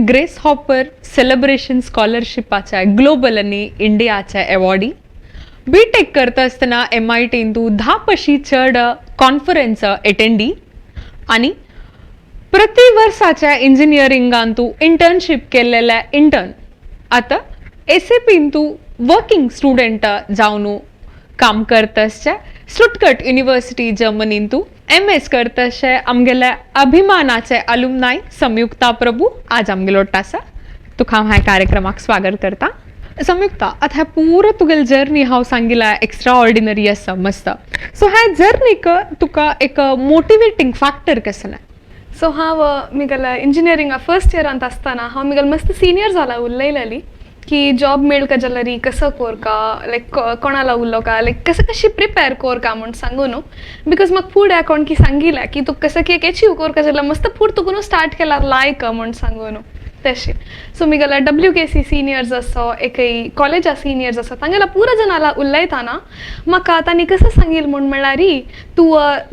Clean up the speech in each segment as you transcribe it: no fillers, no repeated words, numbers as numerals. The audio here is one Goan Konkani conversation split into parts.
ग्रेस हॉपर सेलिब्रेशन स्कॉलरशिपाच्या ग्लोबल आनी इंडियाच्या एवॉर्डी. बी टेक करता आसतना एमआयटीन तूं 10 पशी चड कॉन्फरन्स एटेंडी आनी प्रति वर्साच्या इंजिनियरिंगान तूं इंटर्नशीप केल्लेल्या इंटर्न. आतां एसएपीन तूं वर्किंग स्टुडंट जावन काम करता आसच्या. स्टुटगट युनिव्हर्सिटी जर्मनीन तूं एमएस करता अशें आमगेल्या अभिमानाचे अलुमनाय संयुक्ता प्रभू आज आमगेलो आसा. तुका हांव ह्या कार्यक्रमाक स्वागत करता. संयुक्ता, आतां हें पुरो तुगेली जर्नी हांव सांगिला, एक्स्ट्रा ऑर्डिनरी आसा मस्त. सो ह्या जर्नीक तुका एक मोटिवेटींग फॅक्टर कसं ना? सो हांव मिगल इंजिनियरिंगा फर्स्ट इयरांत आसतना हांव मिगल मस्त सिनियर जाला उलयलेली की जॉब मेळका जाल्यार कसो कोरका, लायक कोणाला उलोवका, लायक कसं कशी प्रिपेर कोरका म्हूण सांगू न्हू, because म्हाका फुडें कोण की सांगिलें की तुका कसं की एक एचीव कोरका जाल्यार मस्त फूड तुका न्हू स्टार्ट केल्यार लायक म्हूण सांगू न्हू तशी. सो मिगेला डब्ल्यू के सी सिनियर्स आसो, एकय कॉलेजा सिनियर्स आसा, तांगेला पुरो जनाला उलयतना म्हाका तांणी कसं सांगील म्हूण म्हणल्यार तूं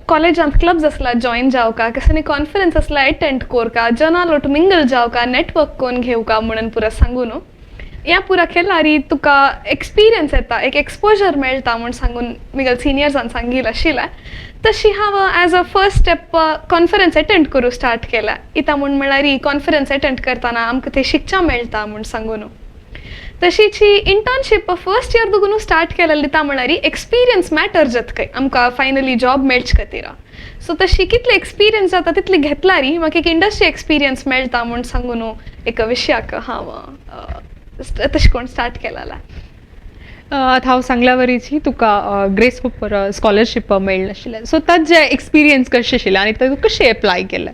कॉलेजांत क्लब्स आसला जॉयन जावका, कसं कॉन्फरन्स आसला एटेंड कोरका, जना लोट मिंगल जावका, नेटवर्क कोन घेवका म्हणून पुरो सांगू न्हू. ह्या पुरा केल्यार तुका एक्सपिरियन्स येता, एक एक्सपोजर मेळटा म्हूण सांगून मिगल सिनियर्सान सांगील आशिल्लें. तशी हांव as a first step conference attend करूं स्टार्ट केलें. इता म्हूण म्हणल्यार कॉन्फरन्स एटेंड करतना आमकां तें शिकच्या मेळटा म्हूण सांगू न्हू. तशीच ही इंटर्नशीप फर्स्ट इयर दुगून स्टार्ट केलेली. ता म्हणल्यार एक्सपिरियन्स मॅटर जाता खंय आमकां फायनली जॉब मेळचे खातीर. सो तशी कितले एक्सपिरियन्स जाता तितली घेतल्यार म्हाका एक इंडस्ट्री एक्सपिरियन्स मेळटा म्हूण सांगून एक विशयाक हांव तशें करून स्टार्ट केलेलें. आतां हांव सांगल्या वरीची तुका ग्रेस हॉपर स्कॉलरशीप मेळनाशिल्लें, सो ताजें एक्सपिरियन्स कशें आशिल्लें आनी तें तूं कशें एप्लाय केलें?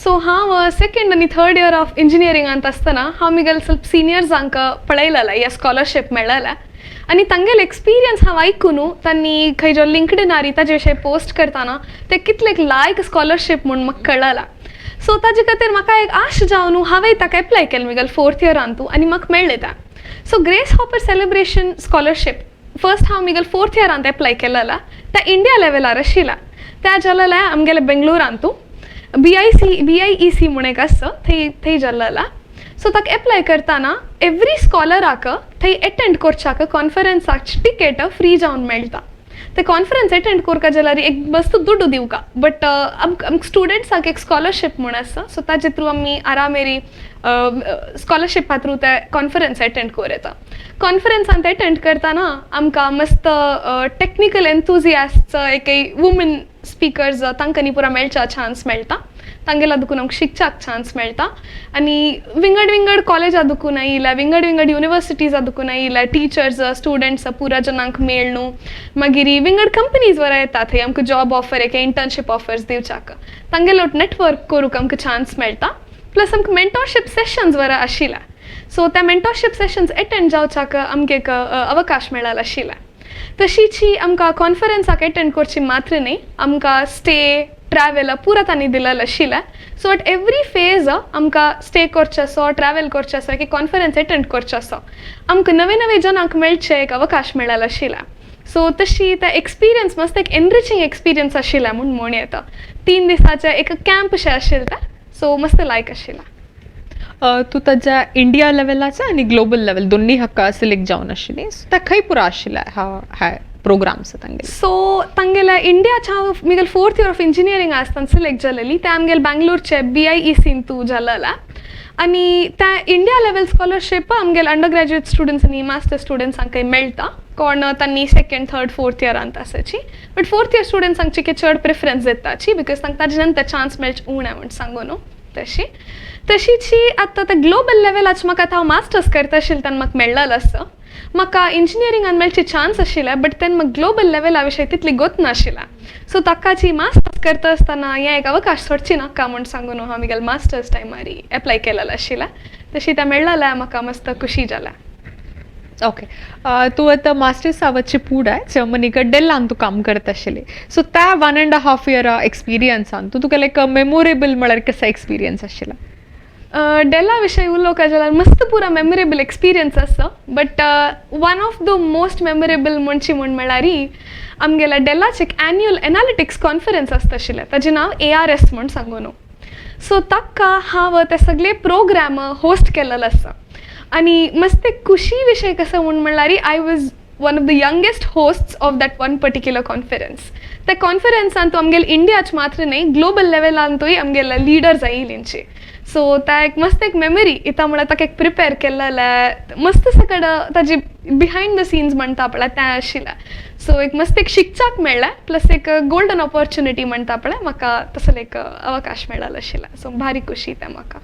सो हांव सेकंड आनी थर्ड इयर ऑफ इंजिनियरिंगांत आसतना हांव मिगेल ಸ್ವಲ್ಪ सिनियर्सांक पळयलेलें, ह्या स्कॉलरशीप मेळ्ळेलें आनी तांगेले एक्सपिरियन्स हांव आयकून, तांणी खंय जो लिंकडिनारी ताजे विशय पोस्ट करतना ते कितले लायक स्कॉलरशीप म्हूण म्हाका कळ्ळेलें. सो ताजे खातीर म्हाका एक आश जावन हांवें ताका एप्लाय केलें मिगेल फोर्थ इयरांतू आनी म्हाका मेळ्ळें तें. So grace hopper celebration scholarship first हांव मिगेल फोर्थ इयरांत एप्लाय केलेलें. तें इंडिया लेवलार आशिल्लें. त्या जालेलें आमगेले बेंगलोरांतू बीआयसी बीआयईसी म्हूण एक आसा, थंय थंय जाल्लेलें. सो ताका एप्लाय करतना एवरी स्कॉलराक थंय एटेंड करच्याक कॉन्फरन्साक टिकेट फ्री जावन मेळटा. ते कॉन्फरन्स एटेंड करका जाल्यार एक मस्त दुडू दिवका, बट आमकां स्टुडंट्साक एक स्कॉलरशीप म्हूण आसा. सो ताजे थ्रू आमी आरामेरी स्कॉलरशिपा थ्रू ते कॉन्फरन्स एटेंड करूं येता. कॉन्फरन्सांत एटेंड करतना आमकां मस्त टॅक्निकल एन्थुजियास्ट, एक वुमन स्पिकर्स, तांकां पुरा मेळच्या चान्स मेळटा. तांगेला दुकून आमकां शिकच्याक चान्स मेळटा आनी विंगड विंगड कॉलेजा दुकून आयिल्ल्या, विंगड विंगड युनिवर्सिटीजा दुकून आयिल्ल्या टिचर्स, स्टुडंट्स पुरा जणांक मेळ्ळू. मागीर विंगड कंपनीज वर येता थंय आमकां जॉब ऑफर, एक इंटर्नशीप ऑफर्स दिवच्याक. तांगेलो नेटवर्क करूंक आमकां चान्स मेळटा. प्लस आमकां मेंटोरशीप सेशन्स वर आशिल्ले. सो त्या मेंटोरशीप सेशन्स एटेंड जावच्याक आमकां एक अवकाश मेळ्ळो आशिल्ले. तशीच ही आमकां कॉन्फरन्साक एटेंड करची मात्र न्ही, आमकां स्टे, ट्रॅवल पुरा तांणी दिलेलें आशिल्लें. सो एट एवरी फेज आमकां स्टे करचें आसो, ट्रॅवल करचें आसो की कॉन्फरन्स एटेंड करचें आसो, आमकां नवे नवे जनांक मेळचें एक अवकाश मेळ्ळो आशिल्लें. सो तशी ते एक्सपिरियन्स मस्त एक एनरिचींग एक्सपिरियन्स आशिल्लें म्हूण म्हणूं येता. 3 दिसाचें एक कॅम्प अशें आशिल्लें तें. सो मस्त लायक आशिल्लें. तूं ताज्या इंडिया लेवलाचा आनी ग्लोबल लेवल दोन्ही हाका सिलेक्ट जावन आशिल्ली. सो तें खंय पुरो आशिल्लें हा ह्या प्रोग्राम्स तांगेले? सो तांगेल्या इंडियाच्या हांव Miguel fourth year of engineering आसतना सिलेक्ट जालेली. तें आमगेले बँगलोरचे बीआयईसीन तूं जालेलें आनी त्या इंडिया लेवल स्कॉलरशीप आमगेले अंडर ग्रॅज्युएट स्टुडंट्स आनी मास्टर स्टुडंट्सांकय मेळटा, कोण तांणी सेकंड, थर्ड, फोर्थ इयरांत आसाची. बट फोर्थ इयर स्टुडंट्सांक चिके चड प्रिफरन्स दिताची, because तांकां ताजे नंतर चान्स मेळचे उणें म्हूण सांगू न्हू. तशी तशीच ही आतां ते ग्लोबल लेवलाच म्हाका आतां हांव मास्टर्स करता आशिल्लें तेन्ना म्हाका मेळ्ळेलें आसा. म्हाका इंजिनियरिंगान मेळचे चान्स आशिल्ले, बट तेन्ना म्हाका ग्लोबल लेवला विशय तितली गोत नाशिल्लें. सो ताकाची मास्टर्स करता आसतना हें एक अवकाश सोडची नाका म्हूण सांगून हांव म्हगेले मास्टर्स टायमार एप्लाय केलेलें आशिल्लें. तशी तें मेळ्ळेलें, म्हाका मस्त खुशी जालें. ओके, तूं आतां मास्टर्सा वचचे फुडें जर्मनीक डेलान तूं काम करता आशिल्ली. सो त्या 1.5 इयर एक्सपिरियन्सान तूं तुका लायक मेमोरेबल म्हळ्यार कसो एक्सपिरियन्स आशिल्लो? डेला विशय उलोवका जाल्यार मस्त पुरा मेमोरेबल एक्सपिरियन्स आसा, but one of the most memorable म्हणची म्हूण म्हळ्यार आमगेल्या डेलाचे एक एन्युअल एनालिटिक्स कॉन्फरन्स आसता आशिल्लें, ताजें नांव एआरएस म्हूण सांगू न्हू. सो ताका हांव ते सगळे प्रोग्राम होस्ट केलेलो आसा. आनी मस्त एक खुशी विशय कसो म्हूण म्हणल्यार, I was one of the youngest hosts of that one particular conference. त्या कॉन्फरन्सान तूं आमगेले इंडियाच मात्र न्हय, ग्लोबल लेवलांतूय आमगेले लिडर्स आयिल्लींची. सो ता एक मस्त एक मेमरी इता, म्हळ्यार ताका एक प्रिपेर केल्लें मस्त सकड ताजी बिहायंड the scenes म्हणटा पळय तें आशिल्लें. सो एक मस्त एक शिकचाक मेळ्ळें, प्लस एक गोल्डन ऑपॉर्च्युनिटी म्हणटा पळय, म्हाका तसलो एक अवकाश मेळ्ळो आशिल्लो. सो भारी खुशी तें म्हाका.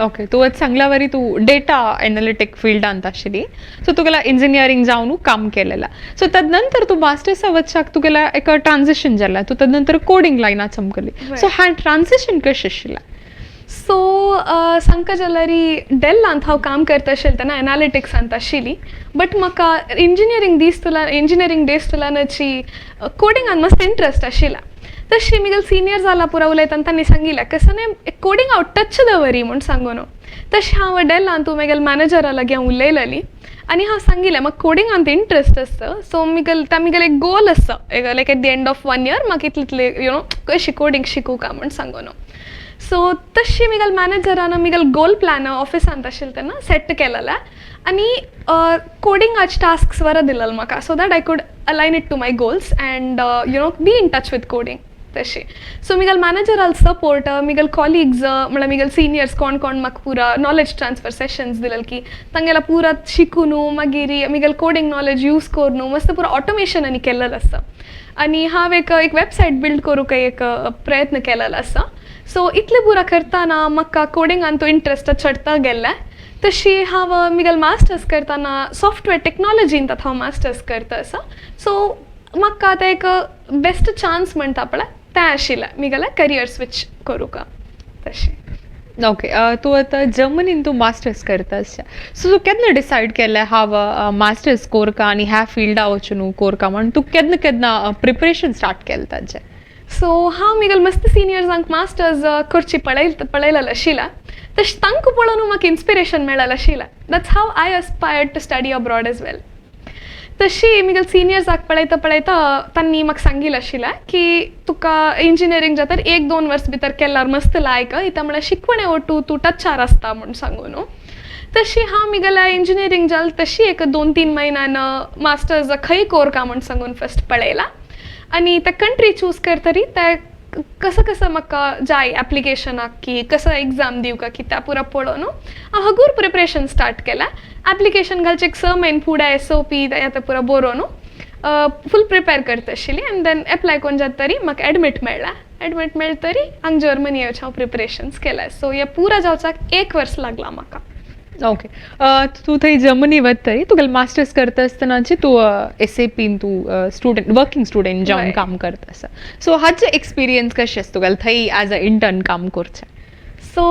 ओके, तूं आतां सांगल्या वरी तूं डेटा एनालिटीक फिल्डांत आशिल्ली. सो तुगेला इंजिनियरींग जावन काम केलेलां. सो तदनंतर तूं मास्टर्सा वचच्याक तुगेला एक ट्रान्झिशन जालां. तूं तदनंतर कोडिंग लायना चमकली. सो हा ट्रान्झिशन कशें आशिल्लें? सो सांगका जाल्यार, डेलांत हांव काम करता आशिल्लें तेन्ना एनालिटिक्सांत आशिल्ली, बट म्हाका इंजिनियरींग दीस तुला इंजिनियरींग डेज तुलानाची कोडिंगान मस्त इंट्रस्ट आशिल्ला. तशी मिगल सिनियर जाला पुरा उलयतना तांणी सांगिल्लें, कसं न्ही कोडिंग हांव टच दवरी म्हूण सांगून. तशें हांव डेलांत म्हगेल्या मॅनेजरा लागीं हांव उलयलेली आनी हांव सांगिल्लें, म्हाका कोडिंगांत इंट्रस्ट आसा. सो मिगल ता मिगल एक गोल आसा, like at the end of one year म्हाका इतले इतले कशी कोडिंग शिकूंक म्हूण सांगून. सो तशी मिगल मॅनेजरान मिगल गोल प्लॅन ऑफिसांत आशिल्लें तेन्ना सेट केलेलें आनी कोडिंगाचे टास्क्स बरो दिलेले म्हाका, so that I could align it to my goals and be in touch with coding तशी. सो मिगल मॅनेजराल सपोर्ट, मिगल कॉलिग्स, म्हळ्यार मिगल सिनियर्स कोण कोण म्हाका पुरा नॉलेज ट्रान्सफर सेशन्स दिलेले की तांगेला पुरा शिकून मागीर मिगल कोडिंग नॉलेज यूज करून मस्त पुरा ऑटोमेशन आनी केल्लेलें आसा. आनी हांव एक एक वेबसायट बिल्ड करूंक एक प्रयत्न केलेलो आसा. सो इतलें पुरा करतना म्हाका कोडिंगान तो इंट्रस्ट चडता गेल्लें. तशी हांव मिगल मास्टर्स करतना, सॉफ्टवेअर टॅक्नॉलॉजीन हांव मास्टर्स करता आसा. सो म्हाका आतां एक बेस्ट चान्स म्हणटा पळय तें आशिल्लें मिगेलें करियर स्विच करूंक तशें. ओके, तूं आतां जर्मनीन तूं मास्टर्स करता आसा. सो तूं केन्ना डिसायड केलें हांव मास्टर्स कोरका आनी ह्या फिल्डा वचून कोरका म्हण? तूं केन्ना केन्ना प्रिपरेशन स्टार्ट केलें ताजें? सो हांव मिगल मस्त सिनियर्सांक मास्टर्स करची पळयलेलें आशिल्लें. तशें तांकां पळोवन म्हाका इन्स्पिरेशन मेळ्ळेलें आशिल्लें. That's how I aspired to study abroad as well. तशी मिगल सिनियर्साक पळयता पळयता तांणी म्हाका सांगिल्लें आशिल्लें की तुका इंजिनियरींग जाता एक दोन वर्स भितर केल्यार मस्त लायक इता, म्हळ्यार शिकवणे ओटू तूं टचार आसता म्हूण सांगून. तशी हांव मिगेल्या इंजिनियरींग जालें तशी एक 2-3 म्हयन्यान मास्टर्स खंय कोरका म्हूण सांगून फस्ट पळयलां. आनी ते कंट्री चूज करतरी ते कसं कसं म्हाका जाय एप्लिकेशनाक की कसं एग्जाम दिवका की त्या पुरा पळोवन हांव हगूर प्रिपरेशन स्टार्ट केलें. एप्लिकेशन घालचे एक 6 म्हयने फुडें एसओपी ते पुरा बरोवन फूल प्रिपेर करता आशिल्ली. आनी then apply करून जाता तरी म्हाका एडमीट मेळ्ळें. एडमीट मेळ्ळें तरी हांगा जर्मनी येवचें हांव प्रिपरेशन्स केलें. सो हें पुरा जावचाक एक वर्स लागलां म्हाका. ओके, तूं थंय जर्मनी वताय, तुगेलें मास्टर्स करता आसतनाची तूं एसएपीन तूं स्टुडंट, वर्किंग स्टुडंट जावन काम करता आसा. सो हाचे एक्सपिरियन्स कशें आसा तुगेलें थंय एज अ इंटर्न काम करचें? सो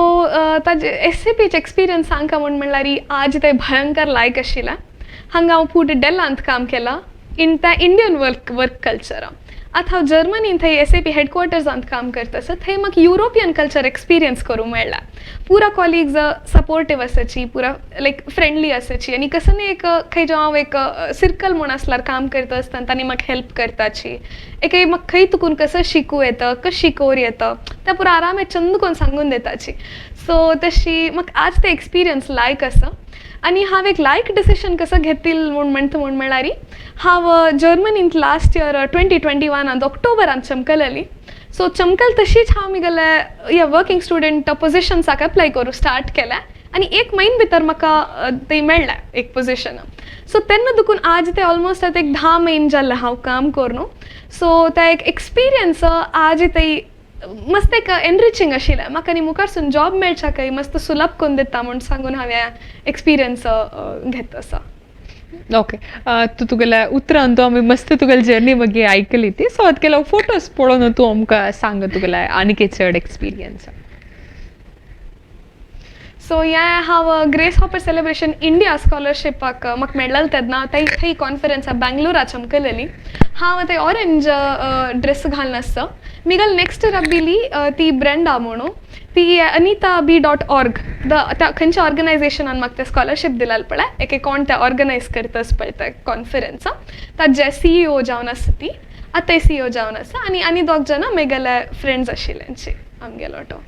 ताजे एसएपीचे एक्सपिरियन्स सांगका म्हूण म्हणल्यार, आज ते भयंकर लायक आशिल्लें. हांगा हांव फुडें डेलांत काम केलां इन त्या इंडियन वर्क कल्चर. आतां हांव जर्मनीन थंय एसएपी हेडक्वॉर्टर्सांत काम करता. सो थंय म्हाका युरोपियन कल्चर एक्सपिरियन्स करूंक मेळ्ळा. पुरा कॉलिग्स सपोर्टीव आसाची, पुरा लायक फ्रेंडली आसाची. आनी कसं न्ही एक खंय जेन्ना हांव एक सिर्कल म्हूण आसल्यार काम करता आसतना तांणी म्हाका हेल्प करताची. एक म्हाका खंय तुकून कसं शिकूं येता, कशें शिकोवर येता, तें पुरा आरामे चंद करून सांगून दिताची. सो तशी म्हाका आज ते एक्सपिरियन्स लायक आसा. आनी हांव एक लायक डिसिशन कसो घेतील म्हूण म्हणटा म्हूण म्हणल्यार, हांव जर्मनींत लास्ट इयर 2021आंत ऑक्टोबरांत चमकलेली. सो चमकल तशीच हांव मुगेले ह्या वर्किंग स्टुडंट पोजिशन्साक एप्लाय करूं स्टार्ट केलें आनी एक म्हयन भितर म्हाका थंय मेळ्ळें एक पोजिशन. सो तेन्ना दुकून आज ते ऑलमोस्ट आतां एक 10 म्हयने जाल्ले हांव काम करून. सो ते एक एक्सपिरियन्स आज थंय मस्त एक एनरिचींग आशिल्लें म्हाका आनी मुखारसून जॉब मेळच्याकय मस्त सुलभ करून दिता म्हूण सांगून हांवें एक्सपिरियन्स घेत आसा. ओके, तूं तुगेल्या उतरान तूं आमी मस्त तुगेली जर्नी मागीर आयकली ती. सो आतां केलो फोटोज पळोवन तूं आमकां सांग तुगेल्या आनीक चड एक्सपिरियन्स. सो हें हांव ग्रेस हॉपर सेलिब्रेशन इंडिया स्कॉलरशिपाक म्हाका मेळ्ळेलें तेन्ना थंय थंय कॉन्फरन्सा बेंगलोरा चमकलेली. हांव थंय ऑरेंज ड्रेस घालून आसता. मिगल नेक्स्ट रब्बिली ती ब्रेंडा म्हणून, ती अनिता बी डॉट ऑर्ग the त्या खंयच्या ऑर्गनायझेशनान म्हाका तें स्कॉलरशीप दिलेलें पळय, एक कोण तें ऑर्गनायज करता पळय तें कॉन्फरन्स, ताजे सीईओ जावन आसा ती. आतां सीईओ जावन आसा. आनी आनी दोग जाणां म्हगेले फ्रेंड्स आशिल्ल्यांची आमगेलो तो.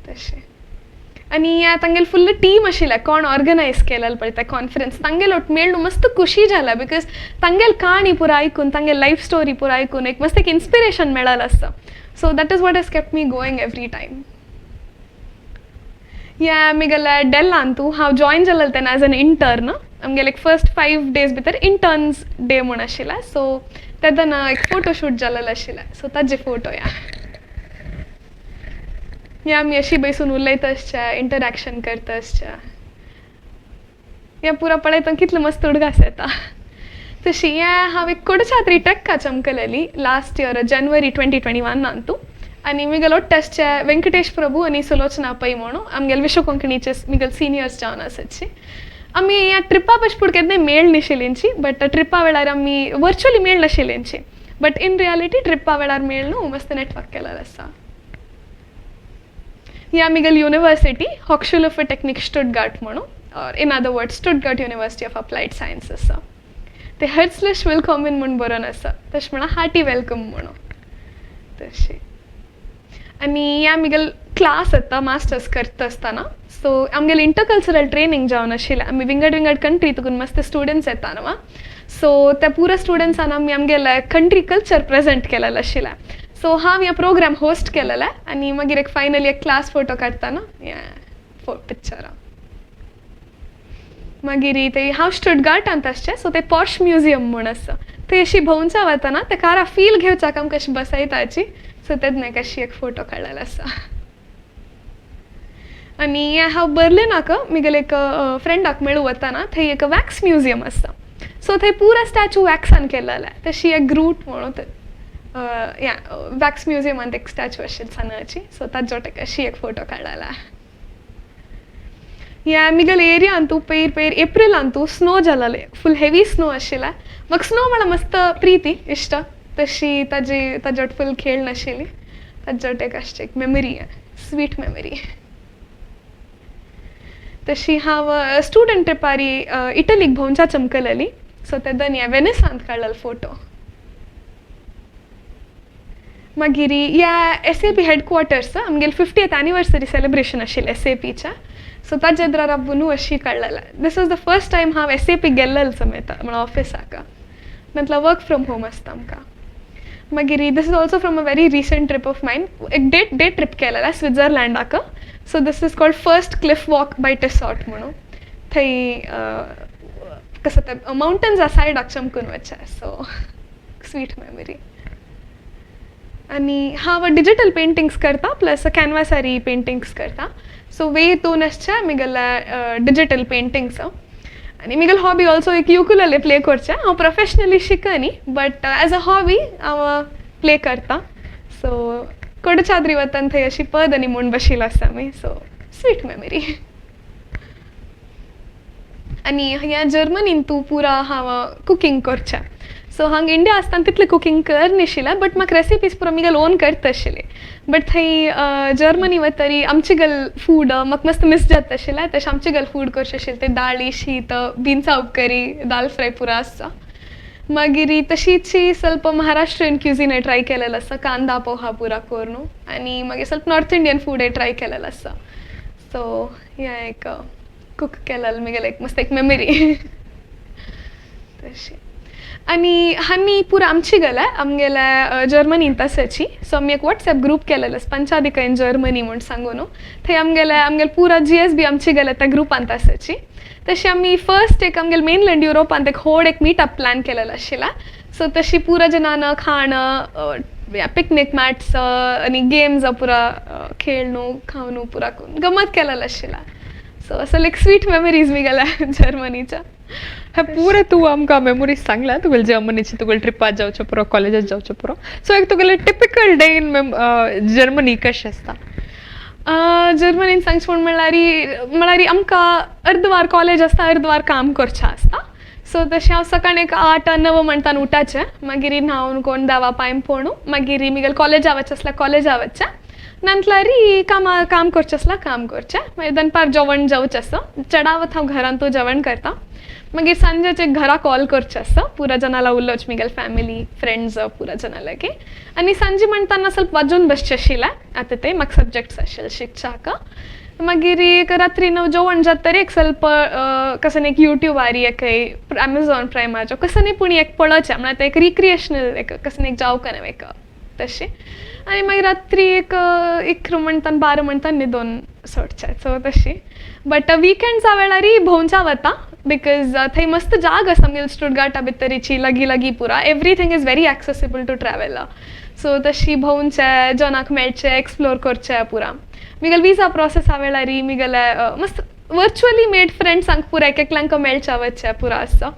तशें. आनी ह्या तांगेले फुल्ल टीम आशिल्लें कोण ऑर्गनायज केलेलें पळय तें कॉन्फरन्स, तांगेलो मेळ्ळू मस्त खुशी जाला, because तांगेले काणी पुरा आयकून, तांगेले लायफ स्टोरी पुरा आयकून एक मस्त एक इन्स्पिरेशन मेळ्ळेलें आसता. So that is what has kept me going every time. ह्या आमगेल्या डेलांतू हांव जॉयन जालेलें तेन्ना एज एन इंटर्न. आमगेले एक फर्स्ट 5 डेज भितर इंटर्न्स डे म्हूण आशिल्लें. सो तेन्ना एक फोटो शूट जालेलें आशिल्लें, सो ताजे फोटो ह्या. ह्या आमी अशी बसून उलयता आसच्या, इंटरॅक्शन करता आसच्या. हें पुरा पळयता कितलें मस्त उडगास येता. तशी हें हांव एक कोडचात्री ट्रेका चमकलेली लास्ट इयर जनवरी 2021नांतू. आनी मिगेलो टेस्टचे वेंकटेश प्रभू आनी सुलोचना पै म्हणून आमगेले विश्व कोंकणीचे मिगेल सिनियर्स जावन आसाची. आमी ह्या ट्रिपा पश पूण केन्नाय मेळ नाशिल्लींची, बट ट्रिपा वेळार आमी वर्च्युअली मेळ नाशिल्लींची, बट इन रियालिटी ट्रिपा वेळार मेळ न्हू मस्त नेटवर्क केलेलें आसा. ही आमगेली university, Hochschule für Technik Stuttgart म्हणून, or in other words, Stuttgart University of Applied Sciences. ते herzlich willkommen म्हूण बरोवन आसा, तशें म्हणल्यार हार्टी welcome म्हणून तशें. आनी हे आमगेले क्लास येता मास्टर्स करता आसतना. सो आमगेले इंटरकल्चरल ट्रेनींग जावन आशिल्लें. आमी विंगड विंगड कंट्री तुकून मस्त स्टुडंट्स येता न्हू, सो त्या पुरा स्टुडंट्सान आमी आमगेले कंट्री कल्चर प्रेजेंट केलेलें आशिल्लें. सो हांव ह्या प्रोग्राम होस्ट केलेलें आनी मागीर एक फायनली एक क्लास फोटो काडटना हें पिक्चरां. मागीर ते हांव स्टुटगार्टांत आसचें, सो ते पॉर्श म्युजियम म्हूण आसा, थंय अशी भोंवचा वतना ते कारा फील घेवचाक आमकां अशी बसयताची. सो तेन्ना एक अशी एक फोटो काडलेलो आसा. आनी हें हांव बर्लिनाक म्हगेले एक फ्रेंडाक मेळूं वतना थंय एक वॅक्स म्युजियम आसा. सो थंय पुरा स्टॅच्यू वॅक्सान केलेले. तशी एक ग्रूट म्हणून या वॅक्स म्युजियमांत एक स्टॅच्यू आशिल्ली सानाची, सो ताजो एक अशी एक फोटो काडलेला. ह्या मिगल एरियांतू पयर पयर एप्रिलांतू स्नो जालेले, फूल हेवी स्नो आशिल्लें. म्हाका स्नो म्हळ्यार मस्त प्रिती इश्ट. तशी ताजी ताजोट फूल खेळ नाशिल्ली, ताजोट एक अशें एक मेमरी, स्वीट मेमरी. तशी हांव स्टुडंट ट्रिपारी इटलीक भोंवच्या चमकलेली. सो तेन्ना ह्या वेनिसांत काडलेलो फोटो. मागीर ह्या एसएपी हेडक्वॉर्टर्स, आमगेले 50th anniversary celebration आशिल्लें एसएपीच्या. सो ताजे द्वारा बुनू अशी काडलेलें. This was the first time हांव एसएपी गेल्लेलें समेता म्हळ्यार ऑफिसाक, म्हटल्यार वर्क फ्रॉम होम आसता आमकां. मागीर this is also from a very recent trip of mine. एक डे डे ट्रिप केलेला स्विट्झर्लँडाक. So this is called First Cliff Walk by Tissot म्हणून. थंय कसं ते माउंटन्स सायडाक चमकून वचचें. So sweet memory. आनी हांव डिजिटल पेंटिंग्स करता, प्लस कॅनवासारी पेंटिंग्स करता. सो वे दोन आसचे म्हगेले डिजिटल पेंटिंग्स. आनी म्हगेलो हॉबी ऑल्सो एक युकुलेले प्ले करचें. हांव प्रोफेशनली शिकनी, बट एज अ हॉबी हांव प्ले करता. सो कोडचाद्री वतान थंय अशी पद आनी म्हूण बशिल्लो आसा आमी. So sweet memory. आनी ह्या जर्मनीन तूं पुरा हांव कुकींग करचें. सो हांगा इंडिया आसतना तितलें कुकींग कर नाशिल्लें, बट म्हाका रेसिपीज पुरो म्हगेले ओन करता आशिल्ली. बट थंय जर्मनी वतरी आमची गल फूड म्हाका मस्त मिस जाता आशिल्लें. तशें आमची गल फूड करचें आशिल्लें, तें दाळी, शीत, बिन्सां उपकरी, दाल फ्राय पुरो आसता. मागीर तशीच ಸ್ವಲ್ಪ महाराष्ट्रीयन क्युझिन ट्राय केलेलं आसा, कांदा पोहा पुरा करून. आनी मागीर ಸ್ವಲ್ಪ नॉर्थ इंडियन फूडय ट्राय केलेलं आसा. सो हें एक कूक केलेलें म्हगेलें एक मस्त एक मेमरी तशी. आनी हांनी पुरा आमची गेले आमगेले जर्मनींत आसाची. सो आमी एक वॉट्सएप ग्रूप केलेलो, पंचादिका इन जर्मनी म्हूण सांगून. थंय आमगेले पुरा जीएसबी आमची गेले त्या ग्रुपांत आसाची. तशी आमी फर्स्ट एक आमगेले मेनलँड युरोपांत एक व्हड एक मिटअप प्लॅन केलेलो आशिल्ला. सो तशी पुरा जनान खाण, पिकनीक मॅट्स आनी गेम्स पुरा खेळणू खावनू पुरा करून गमत केलेलो आशिल्ला. सो असो लायक स्वीट मेमरीज म्हगेल्या जर्मनीच्या. हे पुरे तूं आमकां मेमोरीज सांगला तुगेले जर्मनीची, तुगेले ट्रिपाक जावचें पुरो, कॉलेजात जावचें पुरो. सो एक तुगेले टिपिकल डे इन जर्मनी कशें आसता? जर्मनीन सांगचें म्हण म्हणल्यार आमकां अर्दवार कॉलेज आसता, अर्दवार काम करचें आसता. सो तशें हांव सकाळीं एक 8-9 म्हणटान उठाचें. मागीर न्हांवन कोण देवा पांय पडून मागीर म्हगेलें कॉलेजा वचचें आसल्यार कॉलेजा वचचें. नंतरारी कामा काम करचें आसल्यार काम करचें. मागीर दनपार जेवण जेवचें आसता, चडावत हांव घरांतू जेवण करता. मागीर सांजेचे घरा कॉल करचें आसता, पुरा जनाला उलोवचें, मिगेल फॅमिली फ्रेंड्स पुरा जना लागी. आनी सांजे म्हणटाना ಸ್ವಲ್ಪ वाजून बसचें आशिल्लें. आतां ते म्हाका सब्जेक्ट्स आशिल्ले शिकच्याक. मागीर एक रात्री 9 जेवण जातरी एक ಸ್ವಲ್ಪ कसं एक यूट्यूबार एक अमेझॉन प्रायमाचो कसं न्ही पूण एक पळोवचें, म्हळ्यार एक रिक्रिएशनल एक कसं एक जावं न्हय एक तशें. आनी मागीर रात्री एक 11 म्हणटा 12 म्हणटा न्हिदोन सोडचें. सो तशी. बट विकेंड्सा वेळारी भोंवच्या वता, because थंय मस्त जाग आसा आमगेले स्टुटगार्टा भितरीची लागीं लागीं पुरा. Everything is very accessible to travel. So तशी भोंवचें, जनाक मेळचें, एक्सप्लोर करचें पुरा. मिगेले विजा प्रोसेसा वेळारी मिगेले मस्त वर्चुअली मेड फ्रेंड्सांक पुरा एक एकल्यांक मेळच्या वचचें पुरा आसा.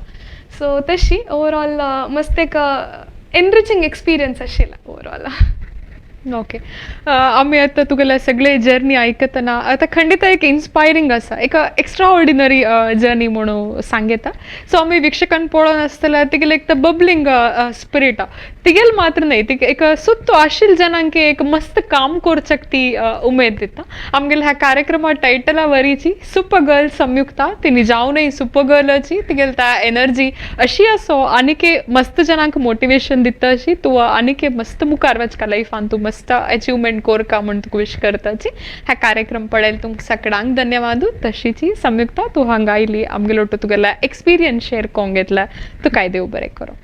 सो तशी ओवरऑल मस्त एक एनरिचींग एक्सपिरियन्स आशिल्लें ओवरऑल. ओके, आमी आतां तुगेले सगळे जर्नी आयकतना आतां खंडीत एक इन्स्पायरींग आसा, एक एक्स्ट्रा ऑर्डिनरी जर्नी म्हणून सांगता. सो आमी वीक्षकान पळोवन आसतले तिगेले एक बबलिंग स्पिरिट तिगेल मात्र न्हय, ती एक सुत्तो आशिल्ल जनांक एक मस्त काम करच्याक ती उमेद दिता. आमगेले ह्या कार्यक्रमा टायटला वरीची सुपर गर्ल संयुक्ता, तिणी जावनय सुपर गर्लाची. तिगेले त्या एनर्जी अशी आसो आनीक मस्त जनांक मोटिवेशन दिता अशी. तूं आनीक मस्त मुखार वचका लायफान, तूं मस्त अचिवमेंट कोरका म्हूण तुका विश करताची. ह्या कार्यक्रम पळयले तुमकां सगळ्यांक धन्यवाद. तशीची संयुक्ता, तूं हांगा आयली, आमगेलो तुगेला एक्सपिरियन्स शेअर करूंक घेतला, तुकाय देव बरें करूं.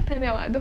धन्यवाद.